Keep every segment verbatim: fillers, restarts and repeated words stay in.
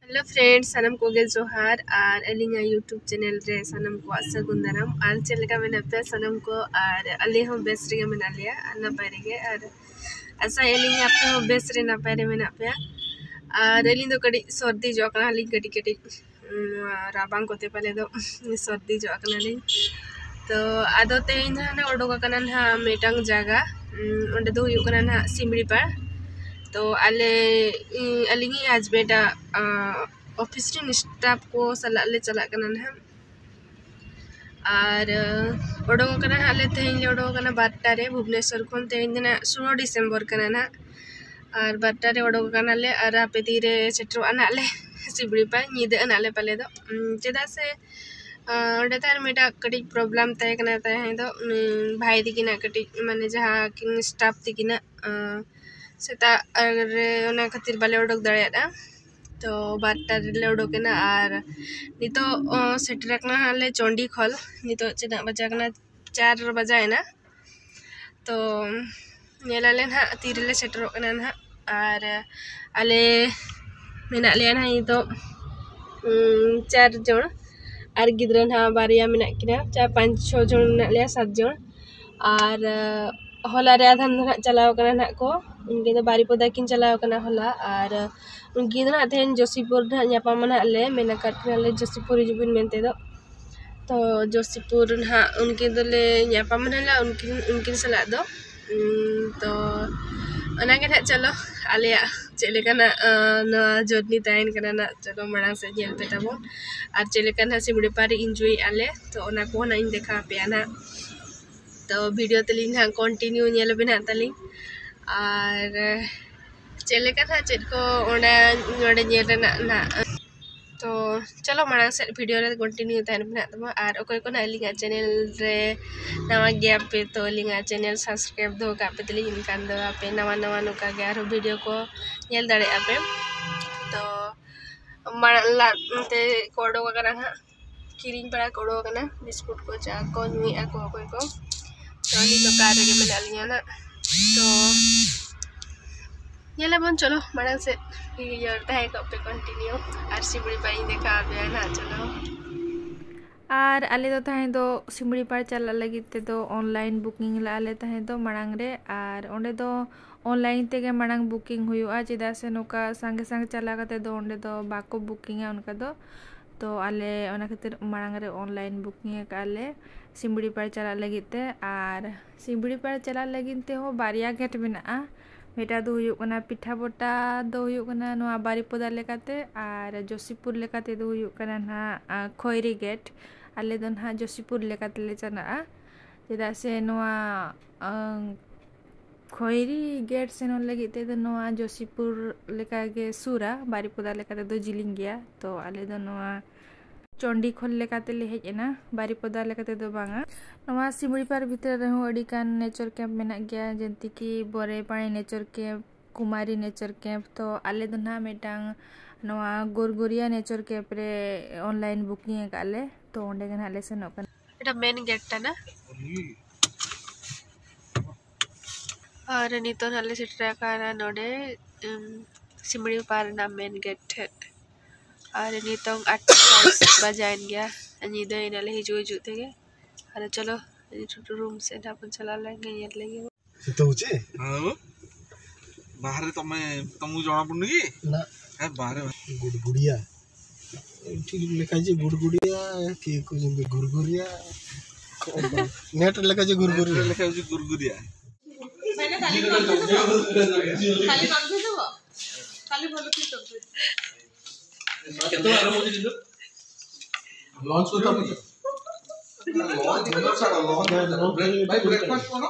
Hello friends, ᱥᱟᱱᱟᱢ ᱠᱚᱜᱮ ᱡᱚᱦᱟᱨ ᱟᱨ ᱟᱹᱞᱤᱧᱟᱜ YouTube channel ᱨᱮ ᱥᱟᱱᱟᱢ ᱠᱚᱣᱟᱜ ᱥᱟᱹᱜᱩᱱ ᱫᱟᱨᱟᱢ᱾ ᱟᱨ ᱪᱮᱫ ᱞᱮᱠᱟ ᱢᱮᱱᱟᱜ ᱯᱮᱭᱟ ᱥᱟᱱᱟᱢ ᱠᱚ? ᱟᱨ ᱟᱞᱮ ᱦᱚᱸ ᱵᱮᱥ ᱨᱮᱜᱮ ᱢᱮᱱᱟᱜ ᱞᱮᱭᱟ ᱟᱨ ᱱᱟᱯᱟᱭ ᱨᱮᱜᱮ᱾ ᱟᱨ ᱟᱥᱟᱭᱮᱫᱼᱟ ᱞᱤᱧ ᱟᱯᱮ ᱦᱚᱸ ᱵᱮᱥ ᱨᱮ ᱱᱟᱯᱟᱭ ᱨᱮ ᱢᱮᱱᱟᱜ ᱯᱮᱭᱟ᱾ ᱟᱨ ᱟᱹᱞᱤᱧ ᱫᱚ ᱠᱟᱹᱴᱤᱡ ᱥᱚᱨᱫᱤ ᱧᱚᱜ ᱠᱟᱱᱟᱞᱤᱧ, ᱠᱟᱹᱴᱤᱡ ᱠᱟᱹᱴᱤᱡ ᱩᱸ, ᱨᱟᱵᱟᱝ ᱠᱚᱛᱮ ᱯᱟᱞᱮ ᱫᱚ ᱥᱚᱨᱫᱤ ᱧᱚᱜ ᱠᱟᱱᱟᱞᱤᱧ᱾ ᱛᱚ ᱟᱫᱚ ᱛᱮᱦᱮᱧ ᱫᱚ ᱦᱟᱸᱜ ᱚᱰᱚᱠ ᱟᱠᱟᱱᱟ ᱱᱟᱦᱟᱜ ᱢᱤᱫᱴᱟᱝ ᱡᱟᱭᱜᱟ, ᱩᱸ, ᱚᱸᱰᱮ ᱫᱚ ᱦᱩᱭᱩᱜ ᱠᱟᱱᱟ ᱱᱟᱦᱟᱜ ᱥᱤᱢᱲᱤᱯᱟᱲ᱾ ᱛᱚ ᱟᱞᱮ, ᱤᱧ, ᱟᱹᱞᱤᱧᱤᱡ husband ᱟᱜ, ᱟᱸ, office ᱨᱮᱱ staff ᱠᱚ ᱥᱟᱞᱟᱜ ᱞᱮ ᱪᱟᱞᱟᱜ ᱠᱟᱱᱟ ᱱᱟᱦᱟᱜ᱾ ᱟᱨ, ᱟᱸ, ᱚᱰᱚᱠ ᱟᱠᱟᱱᱟ ᱦᱟᱸᱜ ᱞᱮ, ᱛᱮᱦᱮᱧ ᱞᱮ ᱚᱰᱚᱠ ᱟᱠᱟᱱᱟ ᱵᱟᱨᱚᱴᱟ ᱨᱮ ᱵᱷᱩᱵᱽᱱᱮᱥᱚᱨ ᱠᱷᱚᱱ᱾ ᱛᱮᱦᱮᱧ ᱫᱚ ᱱᱟᱦᱟᱜ ᱥᱳᱞᱳ ᱰᱤᱥᱮᱢᱵᱚᱨ ᱠᱟᱱᱟ ᱱᱟᱦᱟᱜ᱾ ᱟᱨ ᱵᱟᱨᱚᱴᱟ ᱨᱮ ᱚᱰᱚᱠ ᱟᱠᱟᱱᱟᱞᱮ ᱟᱨ ᱦᱟᱯᱮ ᱛᱤᱨᱮ ᱥᱮᱴᱮᱨᱚᱜᱼᱟ ᱱᱟᱦᱟᱜ ᱞᱮ ᱥᱤᱢᱲᱤᱯᱟᱲ, ᱧᱤᱫᱟᱹᱜᱼᱟ ᱱᱟᱦᱟᱜ ᱞᱮ ᱯᱟᱞᱮ ᱫᱚ᱾ ᱩᱸ, ᱪᱮᱫᱟᱜ ᱥᱮ, ᱟᱸ, ᱚᱸᱰᱮ ᱛᱟᱦᱮᱱ ᱢᱤᱫᱴᱟᱜ ᱠᱟᱹᱴᱤᱡ problem ᱛᱟᱦᱮᱸ ᱠᱟᱱᱟ ᱛᱟᱦᱮᱸ ᱫᱚ, ᱩᱱᱤ ᱵᱷᱟᱭ ᱛᱤᱠᱤᱱᱟᱜ ᱠᱟᱹᱴᱤᱡ, ᱢᱟᱱᱮ, ᱡᱟᱦᱟᱸ ᱠᱤᱱ staff ᱛᱤᱠᱤᱱᱟᱜ, ᱟᱸ, ᱥᱮᱛᱟᱜ ᱨᱮ, ᱚᱱᱟ ᱠᱷᱟᱹᱛᱤᱨ ᱵᱟᱞᱮ ᱚᱰᱚᱠ ᱫᱟᱲᱮᱭᱟᱫᱼᱟ᱾ ᱛᱚ ᱵᱟᱨᱚᱴᱟ ᱨᱮᱞᱮ ᱚᱰᱚᱠ ᱮᱱᱟ ᱟᱨ ᱱᱤᱛᱚᱜ, ᱚᱸ, ᱥᱮᱴᱮᱨ ᱟᱠᱟᱱᱟ ᱦᱟᱸᱜ ᱞᱮ ᱪᱚᱱᱰᱤᱠᱷᱚᱞ᱾ ᱱᱤᱛᱚᱜ ᱪᱮᱫᱟᱜ ᱵᱟᱡᱟᱣ ᱠᱟᱱᱟ, ᱪᱟᱨ ᱵᱟᱡᱟᱣ ᱮᱱᱟ᱾ ᱛᱚ ᱧᱮᱞ ᱟᱞᱮ ᱱᱟᱦᱟᱜ ᱛᱤ ᱨᱮᱞᱮ ᱥᱮᱴᱮᱨᱚᱜ ᱠᱟᱱᱟ ᱱᱟᱦᱟᱜ᱾ ᱟᱨ ᱟᱞᱮ ᱢᱮᱱᱟᱜ ᱞᱮᱭᱟ ᱱᱟᱦᱟᱜ ᱱᱤᱛᱚᱜ, ᱩᱸ, ᱪᱟᱨ ᱡᱚᱱ, ᱟᱨ ᱜᱤᱫᱽᱨᱟᱹ ᱱᱟᱦᱟᱜ ᱵᱟᱨᱭᱟ ᱢᱮᱱᱟᱜ ᱠᱤᱱᱟ, ᱪᱟᱨ ᱯᱟᱸᱪ ᱪᱷᱚ ᱡᱚᱱ ᱢᱮᱱᱟᱜ ᱞᱮᱭᱟ, ᱥᱟᱛ ᱡᱚᱱ᱾ ᱟᱨ ᱦᱚᱞᱟ ᱨᱮ ᱟᱫᱷᱟᱱ ᱫᱚ ᱱᱟᱦᱟᱜ ᱪᱟᱞᱟᱣ ᱠᱟᱱᱟ ᱱᱟᱦᱟᱜ ᱠᱚ, ᱩᱱᱠᱤᱱ ᱫᱚ ᱵᱟᱨᱤᱯᱚᱫᱟ ᱠᱤᱱ ᱪᱟᱞᱟᱣ ᱠᱟᱱᱟ ᱦᱚᱞᱟ᱾ ᱟᱨ ᱩᱱᱠᱤᱱ ᱫᱚ ᱱᱟᱦᱟᱜ ᱛᱮᱦᱮᱧ ᱡᱳᱥᱤᱯᱩᱨ ᱱᱟᱦᱟᱜ ᱧᱟᱯᱟᱢᱟ ᱱᱟᱦᱟᱜ ᱞᱮ ᱢᱮᱱ ᱟᱠᱟᱫ ᱠᱤᱱᱟᱞᱮ, ᱡᱳᱥᱤᱯᱩᱨ ᱦᱤᱡᱩᱜ ᱵᱤᱱ ᱢᱮᱱᱛᱮ ᱫᱚ᱾ ᱛᱚ ᱡᱳᱥᱤᱯᱩᱨ ᱱᱟᱦᱟᱜ ᱩᱱᱠᱤᱱ ᱫᱚᱞᱮ ᱧᱟᱯᱟᱢᱟ ᱱᱟᱦᱟᱜ ᱩᱱᱠᱤᱱ, ᱩᱱᱠᱤᱱ ᱥᱟᱞᱟᱜ ᱫᱚ᱾ ᱩᱸ, ᱛᱚ ᱚᱱᱟᱜᱮ ᱱᱟᱦᱟᱜ, ᱪᱚᱞᱚ ᱟᱞᱮᱭᱟᱜ ᱪᱮᱫ ᱞᱮᱠᱟᱱᱟᱜ, ᱟᱸ, ᱱᱚᱣᱟ journey ᱛᱟᱦᱮᱱ ᱠᱟᱱᱟ ᱱᱟᱦᱟᱜ, ᱪᱚᱞᱚ ᱢᱟᱲᱟᱝ ᱥᱮᱫ ᱧᱮᱞ ᱯᱮ ᱛᱟᱵᱚᱱ᱾ ᱟᱨ ᱪᱮᱫ ᱞᱮᱠᱟ ᱱᱟᱦᱟᱜ ᱥᱤᱢᱲᱤᱯᱟᱲ ᱨᱮ enjoy ᱮᱫᱼᱟ ᱞᱮ, ᱛᱚ ᱚᱱᱟ ᱠᱚᱦᱚᱸ ᱱᱟᱦᱟᱜ ᱤᱧ ᱫᱮᱠᱷᱟᱣ ᱟᱯᱮᱭᱟ ᱱᱟᱦᱟᱜ᱾ ᱛᱚ video ᱛᱟᱹᱞᱤᱧ ᱱᱟᱦᱟᱜ continue ᱧᱮᱞ ᱟᱵᱤᱱ ᱱᱟᱦᱟᱜ ᱛᱟᱹᱞᱤᱧ᱾ ᱟᱨ ᱪᱮᱫ ᱞᱮᱠᱟ ᱱᱟᱦᱟᱜ ᱪᱮᱫ ᱠᱚ ᱚᱸᱰᱮ, ᱱᱚᱰᱮ ᱧᱮᱞ ᱨᱮᱱᱟᱜ ᱱᱟᱦᱟᱜ᱾ ᱛᱚ ᱪᱚᱞᱚ ᱢᱟᱲᱟᱝ ᱥᱮᱫ video ᱨᱮ continue ᱛᱟᱦᱮᱱ ᱯᱮ ᱱᱟᱦᱟᱜ ᱛᱟᱵᱚᱱ᱾ ᱟᱨ ᱚᱠᱚᱭ ᱠᱚ ᱱᱟᱦᱟᱜ ᱟᱹᱞᱤᱧᱟᱜ channel ᱨᱮ ᱱᱟᱣᱟ ᱜᱮᱭᱟ ᱯᱮ, ᱛᱚ ᱟᱹᱞᱤᱧᱟᱜ channel subscribe ᱫᱚᱦᱚ ᱠᱟᱜ ᱯᱮ ᱛᱟᱹᱞᱤᱧ, ᱮᱱᱠᱷᱟᱱ ᱫᱚ ᱟᱯᱮ ᱱᱟᱣᱟ ᱱᱟᱣᱟ ᱱᱚᱝᱠᱟ ᱜᱮ ᱟᱨᱦᱚᱸ video ᱠᱚ ᱧᱮᱞ ᱫᱟᱲᱮᱭᱟᱜᱼᱟ ᱯᱮ᱾ ᱛᱚ ᱢᱟᱲᱟᱝ ᱞᱟᱫ ᱱᱚᱛᱮ ᱠᱚ ᱚᱰᱚᱠ ᱟᱠᱟᱱᱟ ᱱᱟᱦᱟᱜ, ᱠᱤᱨᱤᱧ ᱵᱟᱲᱟ ᱠᱚ ᱚᱰᱚᱠ ᱟᱠᱟᱱᱟ, ᱵᱤᱥᱠᱩᱴ ᱠᱚ, ᱪᱟ ᱠᱚ ᱧᱩᱭᱮᱫᱼᱟ ᱠᱚ ᱚᱠᱚᱭ ᱠᱚ᱾ ᱛᱚ ᱟᱹᱞᱤᱧ ᱫᱚ car ᱨᱮᱜᱮ ᱢᱮᱱᱟᱜ ᱞᱤᱧᱟ ᱱᱟᱦᱟᱜ᱾ ᱛᱚ ᱧᱮᱞᱟᱵᱚᱱ, ᱪᱚᱞᱚ ᱢᱟᱲᱟᱝ ᱥᱮᱫ᱾ ᱤᱭᱟᱹ ᱛᱟᱦᱮᱸ ᱠᱚᱜ ᱯᱮ continue, ᱟᱨ ᱥᱤᱢᱲᱤ ᱯᱟᱨ ᱤᱧ ᱫᱮᱠᱷᱟᱣ ᱟᱯᱮᱭᱟ ᱱᱟᱦᱟᱜ᱾ ᱪᱚᱞᱚ᱾ ᱟᱨ ᱟᱞᱮ ᱫᱚ ᱛᱟᱦᱮᱸ ᱫᱚ ᱥᱤᱢᱲᱤ ᱯᱟᱨ ᱪᱟᱞᱟᱜ ᱞᱟᱹᱜᱤᱫ ᱛᱮᱫᱚ online booking ᱞᱟᱜᱼᱟ ᱞᱮ ᱛᱟᱦᱮᱸ ᱫᱚ ᱢᱟᱲᱟᱝ ᱨᱮ, ᱟᱨ ᱚᱸᱰᱮ ᱫᱚ online ᱛᱮᱜᱮ ᱢᱟᱲᱟᱝ booking ᱦᱩᱭᱩᱜᱼᱟ, ᱪᱮᱫᱟᱜ ᱥᱮ ᱱᱚᱝᱠᱟ ᱥᱟᱸᱜᱮ ᱥᱟᱸᱜᱮ ᱪᱟᱞᱟᱣ ᱠᱟᱛᱮ ᱫᱚ ᱚᱸᱰᱮ ᱫᱚ ᱵᱟᱠᱚ bookingᱟ ᱚᱱᱠᱟ ᱫᱚ᱾ ᱛᱚ ᱟᱞᱮ ᱚᱱᱟ ᱠᱷᱟᱹᱛᱤᱨ ᱢᱟᱲᱟᱝ ᱨᱮ online booking ᱟᱠᱟᱫᱼᱟ ᱞᱮ ᱥᱤᱢᱲᱤ ᱯᱟᱲ ᱪᱟᱞᱟᱜ ᱞᱟᱹᱜᱤᱫ ᱛᱮ᱾ ᱟᱨ ᱥᱤᱢᱲᱤ ᱯᱟᱲ ᱪᱟᱞᱟᱜ ᱞᱟᱹᱜᱤᱫ ᱛᱮᱦᱚᱸ ᱵᱟᱨᱭᱟ gate ᱢᱮᱱᱟᱜᱼᱟ, ᱢᱤᱫᱴᱟᱝ ᱫᱚ ᱦᱩᱭᱩᱜ ᱠᱟᱱᱟ ᱯᱤᱴᱷᱟᱵᱚᱴᱟ, ᱫᱚ ᱦᱩᱭᱩᱜ ᱠᱟᱱᱟ ᱱᱚᱣᱟ ᱵᱟᱨᱤᱯᱚᱫᱟ ᱞᱮᱠᱟᱛᱮ, ᱟᱨ ᱡᱳᱥᱤᱯᱩᱨ ᱞᱮᱠᱟᱛᱮ ᱫᱚ ᱦᱩᱭᱩᱜ ᱠᱟᱱᱟ ᱱᱟᱦᱟᱜ ᱟ, ᱠᱷᱚᱭᱨᱤ gate᱾ ᱟᱞᱮ ᱫᱚ ᱱᱟᱦᱟᱜ ᱡᱳᱥᱤᱯᱩᱨ ᱞᱮᱠᱟ ᱛᱮᱞᱮ ᱪᱟᱞᱟᱜᱼᱟ, ᱪᱮᱫᱟᱜ ᱥᱮ ᱱᱚᱣᱟ ᱟᱝ, ᱠᱷᱚᱭᱨᱤ gate ᱥᱮᱱᱚᱜ ᱞᱟᱹᱜᱤᱫ ᱛᱮᱫᱚ ᱱᱚᱣᱟ ᱡᱳᱥᱤᱯᱩᱨ ᱞᱮᱠᱟᱜᱮ ᱥᱩᱨᱟ, ᱵᱟᱨᱤᱯᱚᱫᱟ ᱞᱮᱠᱟ ᱛᱮᱫᱚ ᱡᱤᱞᱤᱧ ᱜᱮᱭᱟ᱾ ᱛᱚ ᱟᱞᱮ ᱫᱚ ᱱᱚᱣᱟ ᱪᱚᱱᱰᱤᱠᱷᱳᱞ ᱞᱮᱠᱟ ᱛᱮᱞᱮ ᱦᱮᱡ ᱮᱱᱟ, ᱵᱟᱨᱤᱯᱚᱫᱟ ᱞᱮᱠᱟ ᱛᱮᱫᱚ ᱵᱟᱝᱟ᱾ ᱱᱚᱣᱟ ᱥᱤᱢᱲᱤ ᱯᱟᱨ ᱵᱷᱤᱛᱨᱤ ᱨᱮᱦᱚᱸ ᱟᱹᱰᱤ ᱜᱟᱱ nature camp ᱢᱮᱱᱟᱜ ᱜᱮᱭᱟ, ᱡᱮᱢᱛᱤ ᱠᱤ ᱵᱚᱨᱮ ᱯᱟᱲᱮ nature camp, Kumari nature camp᱾ ᱛᱚ ᱟᱞᱮ ᱫᱚ ᱱᱟᱦᱟᱜ ᱢᱤᱫᱴᱟᱝ ᱱᱚᱣᱟ ᱜᱳᱨᱜᱳᱨᱤᱭᱟ nature camp ᱨᱮ online booking ᱟᱠᱟᱫ ᱞᱮ, ᱛᱚ ᱚᱸᱰᱮ ᱜᱮ ᱱᱟᱦᱟᱜ ᱞᱮ ᱥᱮᱱᱚᱜ ᱠᱟᱱᱟ᱾ ᱮᱴᱟ main gate ᱠᱟᱱᱟ᱾ ᱟᱨ ᱱᱤᱛᱚᱜ ᱱᱟᱦᱟᱜ ᱞᱮ ᱥᱮᱴᱮᱨ ᱟᱠᱟᱱᱟ ᱱᱚᱰᱮ, ᱩᱢ, ᱥᱤᱢᱲᱤ ᱯᱟᱨ ᱨᱮᱱᱟᱜ main gate ᱴᱷᱮᱱ᱾ ᱟᱨ ᱱᱤᱛᱚᱝ ᱟᱴ ᱵᱟᱡᱟᱭᱮᱱ ᱜᱮᱭᱟ, ᱧᱤᱫᱟᱹᱭᱮᱱᱟ ᱞᱮ ᱦᱤᱡᱩᱜ ᱦᱤᱡᱩᱜ ᱛᱮᱜᱮ᱾ ᱟᱨ ᱪᱚᱞᱚ room ᱥᱮᱫ ᱱᱟᱦᱟᱜ ᱵᱚᱱ ᱪᱟᱞᱟᱣ ᱞᱮᱱ ᱜᱮ, ᱧᱮᱞ ᱞᱮᱜᱮ᱾ ᱥᱤᱛᱩᱝ ᱪᱮ? ᱦᱮᱸ᱾ ᱵᱟᱦᱨᱮ ᱛᱚᱢᱮ, ᱛᱚᱢᱩ ᱡᱚᱱᱟ ᱯᱩᱱᱱᱤ ᱜᱮ? ᱱᱟ᱾ ᱦᱮᱸ, ᱵᱟᱦᱨᱮ᱾ ᱜᱩᱰᱜᱩᱰᱤᱭᱟ᱾ ᱴᱷᱤᱠ ᱞᱮᱠᱟ ᱡᱮ ᱜᱩᱰᱜᱩᱰᱤᱭᱟ, ᱠᱤ ᱠᱚ ᱡᱮ ᱜᱩᱨᱜᱩᱨᱤᱭᱟ᱾ ᱱᱮᱴ ᱞᱮᱠᱟ ᱡᱮ ᱜᱩᱨᱜᱩᱨᱤᱭᱟ᱾ ᱱᱮᱴ ᱞᱮᱠᱟ ᱡᱮ ᱜᱩᱨᱜᱩᱨᱤᱭᱟ᱾ ᱵᱷᱟᱭ, ᱠᱟᱞᱤ ᱵᱟᱝ ᱵᱩᱡᱷᱟᱹᱣᱟ? ᱠᱟᱞᱤ ᱵᱟᱝ ᱵᱩᱡᱷᱟᱹᱣᱟ? ᱠᱟᱞᱤ ᱵᱷᱟᱞᱚ ᱴᱷᱤᱠ ᱴᱷᱟᱠ ᱵᱩᱡᱷᱟᱹᱣᱟ᱾ ᱠᱮᱛᱚ ᱟᱨᱚ ᱵᱩᱡᱷᱟᱹᱣ ᱫᱚ᱾ ᱞᱚᱧᱪ ᱠᱚ ᱛᱟᱯᱚᱨ? ᱞᱚᱧᱪ ᱫᱚ ᱪᱷᱟᱲᱟ, ᱞᱚᱧᱪ ᱫᱚ ᱵᱨᱮᱠ, ᱵᱷᱟᱭ, ᱵᱨᱮᱠᱯᱷᱟᱥᱴ ᱠᱚᱨᱚ᱾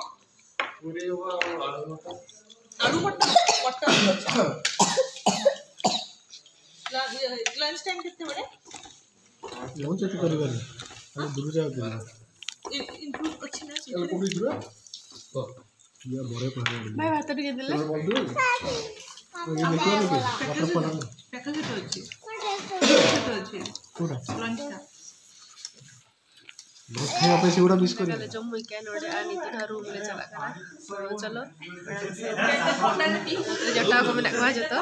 ᱟᱲᱩ ᱵᱷᱟᱴᱟ, ᱵᱷᱟᱴᱟ। ᱞᱟ-, ଇଏ, ଲଞ୍ଚ ଟାଇମ୍ କେତେବେଳେ? ଲଞ୍ଚ ଏଠି କରିବାନି, ଆମେ ଦୂର ଜାଗା କରିବା। ଇ-, ଇଣ୍ଟରଭ୍ୟୁ ଅଛି ନା ସେଥିରେ? କୋଉଠି ଯିବା? ଇଏ ବଢ଼ିଆ plan। ଭାଇ, ଭାତ ଟିକେ ଦେଲେ। ଇଏ ଦେଖିବନି କି? ୱାଟର ପଲଙ୍କ। ପ୍ୟାକେଜ୍ ଅଛି। ପ୍ୟାକେଜ୍ ଅଛି। କୋଉଟା? ଲଞ୍ଚଟା। ᱵᱷᱚᱡᱽ ᱠᱷᱟᱭᱟ ᱯᱮ ᱥᱤᱜᱩᱲᱟ ᱢᱤᱥ ᱠᱚᱨᱮ᱾ ᱫᱟᱠᱟ ᱞᱮ ᱡᱚᱢ ᱦᱩᱭ ᱠᱮᱜᱼᱟ ᱱᱚᱰᱮ, ᱟᱨ ᱱᱤᱛᱚᱜ ᱱᱟᱦᱟᱜ ᱨᱩᱢ ᱞᱮ ᱪᱟᱞᱟᱜ ᱠᱟᱱᱟ᱾ ᱛᱚ ᱪᱚᱞᱚ, ᱢᱟᱲᱟᱝ ᱥᱮᱫ ᱡᱚᱴᱟᱣ ᱠᱚ ᱢᱮᱱᱟᱜ ᱠᱚᱣᱟ ᱡᱚᱛᱚ᱾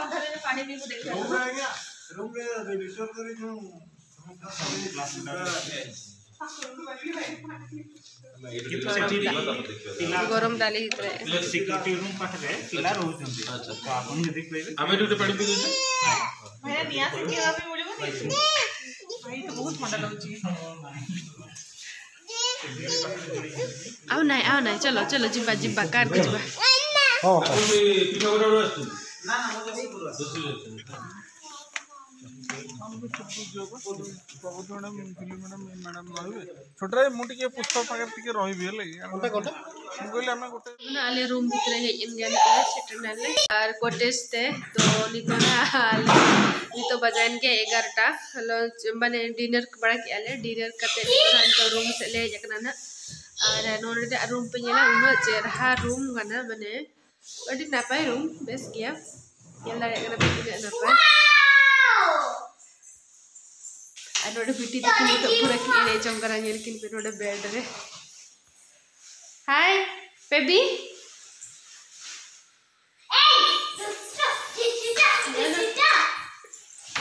ᱜᱚᱨᱚᱢ ᱰᱟᱞᱤ ᱵᱷᱤᱛᱨᱮ᱾ ସିକ୍ୟୁରିଟି ରୁମ୍ ପାଖରେ ପିଲା ରହୁଛନ୍ତି। ତ ଆପଣ ଯଦି କହିବେ। ଆମେ ଏଠି ଗୋଟେ ପାଣି ପିଇ ଦେଉଛୁ। ଭାଇ, ନିଆଁ ସେକିବା ପାଇଁ ମିଳିବନି? ଭାଇ, ତ ବହୁତ ଥଣ୍ଡା ଲାଗୁଛି। ଆଉ ନାଇଁ, ଆଉ ନାଇଁ, ଚାଲ, ଚାଲ, ଯିବା, ଯିବା, କାର୍କୁ ଯିବା। ହଁ, ହଁ। ଛୋଟରେ ମୁଁ ଟିକେ ପୁଷ୍ପା ପାଖରେ ଟିକେ ରହିବି, ହେଲା କି? ମୁଁ କହିଲି, ଆମେ ଗୋଟେ ନା, ଆଲେ ରୁମ୍ ଭିତରେ ᱦᱮᱡ ᱮᱱ ᱜᱮᱭᱟ, ᱱᱤᱛᱚᱜ ᱞᱮ ᱥᱮᱴᱮᱨ ᱱᱟᱞᱮ ᱟᱨ ᱠᱚᱴᱮᱡᱽ ᱛᱮ᱾ ᱛᱚ ᱱᱤᱛᱚᱜ ᱱᱟ ᱟᱞᱮ, ᱱᱤᱛᱚᱜ ᱵᱟᱡᱟᱭᱮᱱ ᱜᱮᱭᱟ ᱮᱜᱟᱨᱚᱴᱟ᱾ ᱦᱮᱞᱳ, ᱢᱟᱱᱮ ᱰᱤᱱᱟᱨ ᱵᱟᱲᱟ ᱠᱮᱜᱼᱟ ᱞᱮ᱾ ᱰᱤᱱᱟᱨ ᱠᱟᱛᱮ ᱱᱤᱛᱚᱜ ᱱᱟ ᱱᱤᱛᱚᱜ ᱨᱩᱢ ᱥᱮᱫ ᱞᱮ ᱦᱮᱡ ᱟᱠᱟᱱᱟ ᱱᱟᱜ᱾ ᱟᱨ ᱱᱚᱰᱮ ᱨᱩᱢ ᱯᱮ ᱧᱮᱞᱟ, ᱩᱱᱟᱹᱜ ᱪᱮᱨᱦᱟ ᱨᱩᱢ ᱠᱟᱱᱟ, ᱢᱟᱱᱮ ᱟᱹᱰᱤ ᱱᱟᱯᱟᱭ ᱨᱩᱢ, ᱵᱮᱥ ᱜᱮᱭᱟ᱾ ᱧᱮᱞ ᱫᱟᱲᱮᱭᱟᱜ ᱠᱟᱱᱟ ᱯᱮ ᱛᱤᱱᱟᱹᱜ ᱱᱟᱯᱟᱭ᱾ ᱟᱨ ᱱᱚᱰᱮ ᱵᱤᱴᱤ ᱛᱟᱹᱠᱤᱱ ᱱᱤᱛᱚᱜ ᱯᱩᱨᱟᱹ ᱠᱤᱱ ᱮᱱᱮᱡ ᱡᱚᱝ ᱠᱟᱱᱟ, ᱧᱮᱞ ᱠᱤᱱ ᱯᱮ ᱱᱚᱰᱮ ᱵᱮᱰ ᱨᱮ᱾ ᱦᱟᱭ ᱵᱮᱵᱤ᱾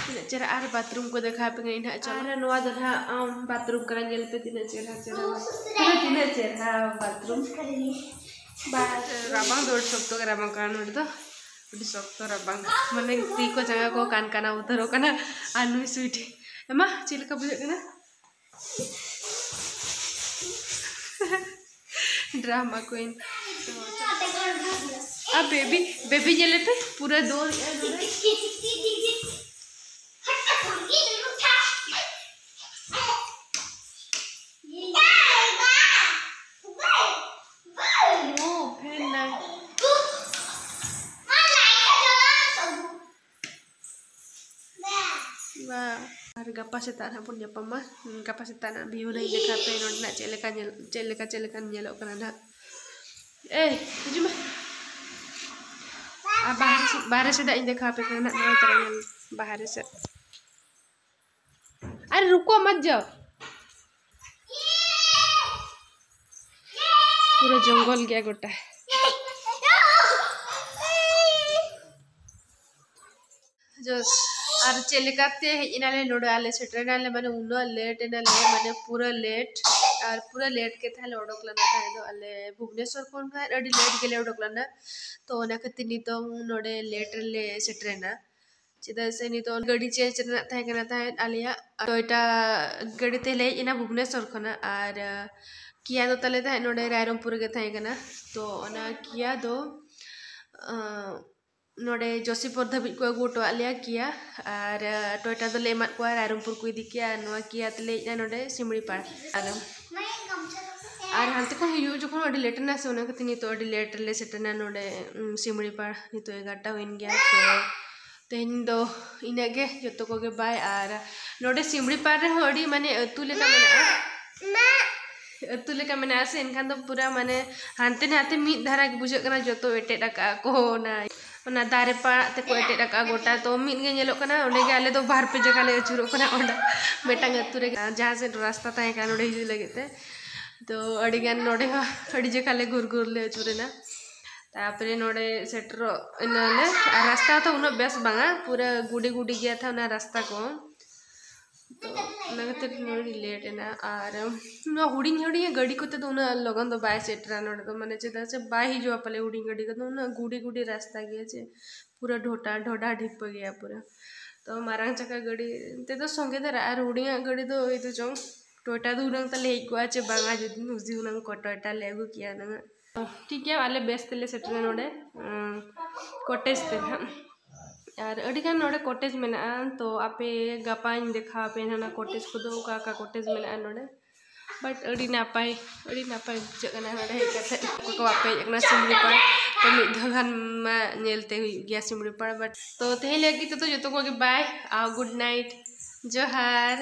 ᱛᱤᱱᱟᱹᱜ ᱪᱮᱦᱨᱟ ᱟᱨ ᱵᱟᱛᱷᱨᱩᱢ ᱠᱚ ᱫᱮᱠᱷᱟᱣ ᱯᱮ ᱠᱟᱹᱱᱟᱹᱧ ᱱᱟᱦᱟᱜ᱾ ᱪᱚᱞᱚ, ᱟᱨ ᱱᱚᱣᱟ ᱫᱚ ᱱᱟᱦᱟᱜ, ᱟᱢ, ᱵᱟᱛᱷᱨᱩᱢ ᱠᱟᱱᱟ, ᱧᱮᱞ ᱯᱮ ᱛᱤᱱᱟᱹᱜ ᱪᱮᱦᱨᱟ, ᱪᱮᱦᱨᱟ, ᱯᱩᱨᱟᱹ ᱛᱤᱱᱟᱹᱜ ᱪᱮᱦᱨᱟ ᱵᱟᱛᱷᱨᱩᱢ᱾ ᱵᱟᱥ, ᱨᱟᱵᱟᱝ ᱫᱚ ᱟᱹᱰᱤ ᱥᱚᱠᱛᱚ ᱜᱮ ᱨᱟᱵᱟᱝ ᱠᱟᱱᱟ ᱱᱚᱰᱮ ᱫᱚ, ᱟᱹᱰᱤ ᱥᱚᱠᱛᱚ ᱨᱟᱵᱟᱝ, ᱢᱟᱱᱮ ᱛᱤ ᱠᱚ ᱡᱟᱸᱜᱟ ᱠᱚ ᱠᱟᱱ ᱠᱟᱱᱟ, ᱩᱛᱟᱹᱨᱚᱜ ᱠᱟᱱᱟ᱾ ᱟᱨ ᱱᱩᱭ ᱥᱩᱭᱴᱤ, ᱮᱢᱟ, ᱪᱮᱫ ᱞᱮᱠᱟ ᱵᱩᱡᱷᱟᱹᱜ ᱠᱟᱱᱟ? ᱰᱨᱟᱢᱟ ᱠᱩᱭᱤᱱ᱾ ᱟᱨ ᱵᱮᱵᱤ, ᱵᱮᱵᱤ ᱧᱮᱞᱮ ᱯᱮ, ᱯᱩᱨᱟᱹ ᱫᱚᱱ ᱮᱫ ᱱᱚᱰᱮ᱾ ᱳ, ᱯᱷᱮᱱ ᱱᱟᱭ᱾ ᱵᱟ᱾ ᱟᱨ ᱜᱟᱯᱟ ᱥᱮᱛᱟᱜ ᱱᱟᱦᱟᱜ ᱵᱚᱱ ᱧᱟᱯᱟᱢᱟ᱾ ᱜᱟᱯᱟ ᱥᱮᱛᱟᱜ ᱱᱟᱦᱟᱜ ᱵᱷᱤᱭᱩ ᱱᱟᱦᱟᱜ ᱤᱧ ᱫᱮᱠᱷᱟᱣ ᱯᱮ, ᱱᱚᱸᱰᱮᱱᱟᱜ ᱪᱮᱫ ᱞᱮᱠᱟ ᱧᱮᱞ, ᱪᱮᱫ ᱞᱮᱠᱟ, ᱪᱮᱫ ᱞᱮᱠᱟ ᱧᱮᱞᱚᱜ ᱠᱟᱱᱟ ᱱᱟᱦᱟᱜ᱾ ᱮᱭ, ᱦᱤᱡᱩᱜ ᱢᱮ᱾ ᱟᱨ ᱵᱟᱦᱨᱮ ᱥᱮᱫ, ᱵᱟᱦᱨᱮ ᱥᱮᱫᱟᱜ ᱤᱧ ᱫᱮᱠᱷᱟᱣ ᱯᱮ ᱠᱟᱱᱟ ᱱᱟᱦᱟᱜ, ᱱᱚᱣᱟ ᱛᱟᱨᱟ ᱧᱮᱞ ᱵᱟᱦᱨᱮ ᱥᱮᱫ᱾ ᱟᱨᱮ ᱨᱩᱠᱳ ᱢᱚᱛ ᱡᱟᱣ᱾ ᱯᱩᱨᱟᱹ ᱡᱚᱝᱜᱚᱞ ᱜᱮᱭᱟ ᱜᱚᱴᱟ᱾ ᱡᱚᱥ, ᱟᱨ ᱪᱮᱫ ᱞᱮᱠᱟᱛᱮ ᱦᱮᱡ ᱮᱱᱟᱞᱮ ᱱᱚᱰᱮ, ᱟᱞᱮ ᱥᱮᱴᱮᱨᱮᱱᱟᱞᱮ, ᱢᱟᱱᱮ ᱩᱱᱟᱹᱜ ᱞᱮᱴ ᱮᱱᱟᱞᱮ, ᱢᱟᱱᱮ ᱯᱩᱨᱟᱹ ᱞᱮᱴ᱾ ᱟᱨ ᱯᱩᱨᱟᱹ ᱞᱮᱴ ᱜᱮ ᱛᱟᱦᱮᱸ ᱞᱮ ᱚᱰᱚᱠ ᱞᱮᱱᱟ ᱛᱟᱦᱮᱸ ᱫᱚ, ᱟᱞᱮ ᱵᱷᱩᱵᱽᱱᱮᱥᱚᱨ ᱠᱷᱚᱱ ᱠᱷᱟᱱ ᱟᱹᱰᱤ ᱞᱮᱴ ᱜᱮᱞᱮ ᱚᱰᱚᱠ ᱞᱮᱱᱟ᱾ ᱛᱚ ᱚᱱᱟ ᱠᱷᱟᱹᱛᱤᱨ ᱱᱤᱛᱚᱝ ᱱᱚᱰᱮ ᱞᱮᱴ ᱨᱮᱞᱮ ᱥᱮᱴᱮᱨᱮᱱᱟ, ᱪᱮᱫᱟᱜ ᱥᱮ ᱱᱤᱛᱚᱜ ᱜᱟᱹᱰᱤ ᱪᱮᱧᱡᱽ ᱨᱮᱱᱟᱜ ᱛᱟᱦᱮᱸ ᱠᱟᱱᱟ ᱛᱟᱦᱮᱸᱫ ᱟᱞᱮᱭᱟᱜ᱾ ᱴᱚᱭᱴᱟ ᱜᱟᱹᱰᱤ ᱛᱮᱞᱮ ᱦᱮᱡ ᱮᱱᱟ ᱵᱷᱩᱵᱽᱱᱮᱥᱚᱨ ᱠᱷᱚᱱᱟᱜ, ᱟᱨ ᱠᱤᱭᱟ ᱫᱚ ᱛᱟᱞᱮ ᱛᱟᱦᱮᱸᱫ ᱱᱚᱰᱮ ᱨᱟᱭᱨᱚᱝᱯᱩᱨ ᱨᱮᱜᱮ ᱛᱟᱦᱮᱸ ᱠᱟᱱᱟ᱾ ᱛᱚ ᱚᱱᱟ ᱠᱤᱭᱟ ᱫᱚ ᱱᱚᱰᱮ ᱡᱳᱥᱤᱯᱩᱨ ᱫᱷᱟᱹᱵᱤᱡ ᱠᱚ ᱟᱹᱜᱩ ᱦᱚᱴᱚᱣᱟᱜ ᱞᱮᱭᱟ ᱠᱤᱭᱟ, ᱟᱨ ᱴᱚᱭᱴᱟ ᱫᱚᱞᱮ ᱮᱢᱟᱫ ᱠᱚᱣᱟ, ᱨᱟᱭᱨᱚᱝᱯᱩᱨ ᱠᱚ ᱤᱫᱤ ᱠᱮᱭᱟ᱾ ᱟᱨ ᱱᱚᱣᱟ ᱠᱤᱭᱟ ᱛᱮᱞᱮ ᱦᱮᱡ ᱮᱱᱟ ᱱᱚᱰᱮ ᱥᱤᱢᱲᱤᱯᱟᱲ᱾ ᱟᱫᱚ ᱟᱨ ᱦᱟᱱᱛᱮ ᱠᱷᱚᱱ ᱦᱤᱡᱩᱜ ᱡᱚᱠᱷᱚᱱ ᱟᱹᱰᱤ ᱞᱮᱴ ᱮᱱᱟ ᱥᱮ, ᱚᱱᱟ ᱠᱷᱟᱹᱛᱤᱨ ᱱᱤᱛᱚᱜ ᱟᱹᱰᱤ ᱞᱮᱴ ᱨᱮᱞᱮ ᱥᱮᱴᱮᱨ ᱮᱱᱟ ᱱᱚᱰᱮ, ᱩᱢ, ᱥᱤᱢᱲᱤᱯᱟᱲ᱾ ᱱᱤᱛᱚᱜ ᱮᱜᱟᱨᱚᱴᱟ ᱦᱩᱭᱮᱱ ᱜᱮᱭᱟ᱾ ᱛᱚ ᱛᱮᱦᱮᱧ ᱫᱚ ᱤᱱᱟᱹᱜ ᱜᱮ, ᱡᱚᱛᱚ ᱠᱚᱜᱮ ᱵᱟᱭ᱾ ᱟᱨ ᱱᱚᱰᱮ ᱥᱤᱢᱲᱤᱯᱟᱲ ᱨᱮᱦᱚᱸ ᱟᱹᱰᱤ ᱢᱟᱱᱮ ᱟᱹᱛᱩ ᱞᱮᱠᱟ ᱢᱮᱱᱟᱜᱼᱟ, ᱟᱹᱛᱩ ᱞᱮᱠᱟ ᱢᱮᱱᱟᱜᱼᱟ ᱥᱮ, ᱮᱱᱠᱷᱟᱱ ᱫᱚ ᱯᱩᱨᱟᱹ ᱢᱟᱱᱮ ᱦᱟᱱᱛᱮ ᱱᱟᱛᱮ ᱢᱤᱫ ᱫᱷᱟᱨᱟ ᱜᱮ ᱵᱩᱡᱷᱟᱹᱜ ᱠᱟᱱᱟ, ᱡᱚᱛᱚ ᱮᱴᱮᱫ ᱟᱠᱟᱫᱼᱟ ᱠᱚ, ᱚᱱᱟ ᱚᱱᱟ ᱫᱟᱨᱮ ᱯᱟᱲᱟᱜ ᱛᱮᱠᱚ ᱮᱴᱮᱫ ᱟᱠᱟᱫᱼᱟ ᱜᱚᱴᱟ᱾ ᱛᱚ ᱢᱤᱫ ᱜᱮ ᱧᱮᱞᱚᱜ ᱠᱟᱱᱟ, ᱚᱸᱰᱮ ᱜᱮ ᱟᱞᱮ ᱫᱚ ᱵᱟᱨ ᱯᱮ ᱡᱟᱭᱜᱟ ᱞᱮ ᱟᱹᱪᱩᱨᱚᱜ ᱠᱟᱱᱟ, ᱚᱸᱰᱮ ᱢᱤᱫᱴᱟᱝ ᱟᱹᱛᱩ ᱨᱮ ᱡᱟᱦᱟᱸ ᱥᱮᱫ ᱨᱟᱥᱛᱟ ᱛᱟᱦᱮᱸ ᱠᱟᱱᱟ ᱱᱚᱸᱰᱮ ᱦᱤᱡᱩᱜ ᱞᱟᱹᱜᱤᱫ ᱛᱮ᱾ ᱛᱚ ᱟᱹᱰᱤᱜᱟᱱ ᱱᱚᱸᱰᱮ ᱦᱚᱸ ᱟᱹᱰᱤ ᱡᱟᱭᱜᱟ ᱞᱮ ᱜᱷᱩᱨ ᱜᱷᱩᱨ ᱞᱮ ᱟᱹᱪᱩᱨᱮᱱᱟ᱾ ᱛᱟᱨᱯᱚᱨᱮ ᱱᱚᱸᱰᱮ ᱥᱮᱴᱮᱨᱚᱜ ᱮᱱᱟᱞᱮ, ᱟᱨ ᱨᱟᱥᱛᱟ ᱛᱚ ᱩᱱᱟᱹᱜ ᱵᱮᱥ ᱵᱟᱝᱟ, ᱯᱩᱨᱟᱹ ᱜᱩᱰᱤ ᱜᱩᱰᱤ ᱜᱮᱭᱟ ᱛᱚ ᱚᱱᱟ ᱨᱟᱥᱛᱟ ᱠᱚ᱾ ᱛᱚ ᱚᱱᱟ ᱠᱷᱟᱹᱛᱤᱨ ᱱᱚᱰᱮ ᱞᱮᱴ ᱮᱱᱟ᱾ ᱟᱨ ᱱᱚᱣᱟ ᱦᱩᱰᱤᱧ ᱦᱩᱰᱤᱧ ᱜᱟᱹᱰᱤ ᱠᱚᱛᱮ ᱫᱚ ᱩᱱᱟᱹᱜ ᱞᱚᱜᱚᱱ ᱫᱚ ᱵᱟᱭ ᱥᱮᱴᱮᱨᱟ ᱱᱚᱰᱮ ᱫᱚ, ᱢᱟᱱᱮ ᱪᱮᱫᱟᱜ ᱥᱮ ᱵᱟᱭ ᱦᱤᱡᱩᱜᱼᱟ ᱯᱟᱞᱮ ᱦᱩᱰᱤᱧ ᱜᱟᱹᱰᱤ ᱠᱚᱫᱚ, ᱩᱱᱟᱹᱜ ᱜᱩᱰᱤ ᱜᱩᱰᱤ ᱨᱟᱥᱛᱟ ᱜᱮᱭᱟ ᱪᱮ, ᱯᱩᱨᱟᱹ ᱰᱷᱚᱴᱟ ᱰᱷᱚᱰᱟ ᱰᱷᱤᱯᱟᱹ ᱜᱮᱭᱟ ᱯᱩᱨᱟᱹ᱾ ᱛᱚ ᱢᱟᱨᱟᱝ ᱪᱟᱠᱟ ᱜᱟᱹᱰᱤ ᱛᱮᱫᱚ ᱥᱚᱸᱜᱮ ᱫᱷᱟᱨᱟ, ᱟᱨ ᱦᱩᱰᱤᱧᱟᱜ ᱜᱟᱹᱰᱤ ᱫᱚ ᱳᱭ ᱫᱚ ᱪᱚᱝ ᱴᱚᱭᱴᱟ ᱫᱚ ᱦᱩᱱᱟᱹᱝ ᱛᱟᱞᱮ ᱦᱮᱡ ᱠᱚᱜᱼᱟ ᱪᱮ ᱵᱟᱝᱟ, ᱡᱩᱫᱤ ᱦᱩᱥᱤ ᱦᱩᱱᱟᱹᱝ ᱠᱚ ᱴᱚᱭᱴᱟ ᱞᱮ ᱟᱹᱜᱩ ᱠᱮᱭᱟ ᱦᱩᱱᱟᱹᱝ᱾ ᱴᱷᱤᱠ ᱜᱮᱭᱟ, ᱟᱞᱮ ᱵᱮᱥ ᱛᱮᱞᱮ ᱥᱮᱴᱮᱨᱟ ᱱᱚᱰᱮ, ᱩᱸ, ᱠᱚᱴᱮᱡᱽ ᱛᱮ ᱱᱟᱦᱟᱜ᱾ ᱟᱨ ᱟᱹᱰᱤᱜᱟᱱ ᱱᱚᱰᱮ ᱠᱚᱴᱮᱡᱽ ᱢᱮᱱᱟᱜᱼᱟ, ᱛᱚ ᱟᱯᱮ ᱜᱟᱯᱟᱧ ᱫᱮᱠᱷᱟᱣ ᱟᱯᱮ ᱱᱟᱦᱟᱜ ᱚᱱᱟ ᱠᱚᱴᱮᱡᱽ ᱠᱚᱫᱚ, ᱚᱠᱟ ᱚᱠᱟ ᱠᱚᱴᱮᱡᱽ ᱢᱮᱱᱟᱜᱼᱟ ᱱᱚᱰᱮ᱾ But ᱟᱹᱰᱤ ᱱᱟᱯᱟᱭ, ᱟᱹᱰᱤ ᱱᱟᱯᱟᱭ ᱵᱩᱡᱷᱟᱹᱜ ᱠᱟᱱᱟ ᱱᱚᱰᱮ ᱦᱮᱡ ᱠᱟᱛᱮ᱾ ᱚᱠᱚᱭ ᱠᱚ ᱵᱟᱯᱮ ᱦᱮᱡ ᱟᱠᱟᱱᱟ ᱥᱤᱢᱲᱤᱯᱟᱲ, ᱛᱚ ᱢᱤᱫ ᱫᱷᱟᱣ ᱜᱟᱱ ᱢᱟ ᱧᱮᱞ ᱛᱮ ᱦᱩᱭᱩᱜ ᱜᱮᱭᱟ ᱥᱤᱢᱲᱤᱯᱟᱲ᱾ But ᱛᱚ ᱛᱮᱦᱮᱧ ᱞᱟᱹᱜᱤᱫ ᱛᱮᱫᱚ ᱡᱚᱛᱚ ᱠᱚᱜᱮ bye, ᱟᱨ good night, ᱡᱚᱦᱟᱨ᱾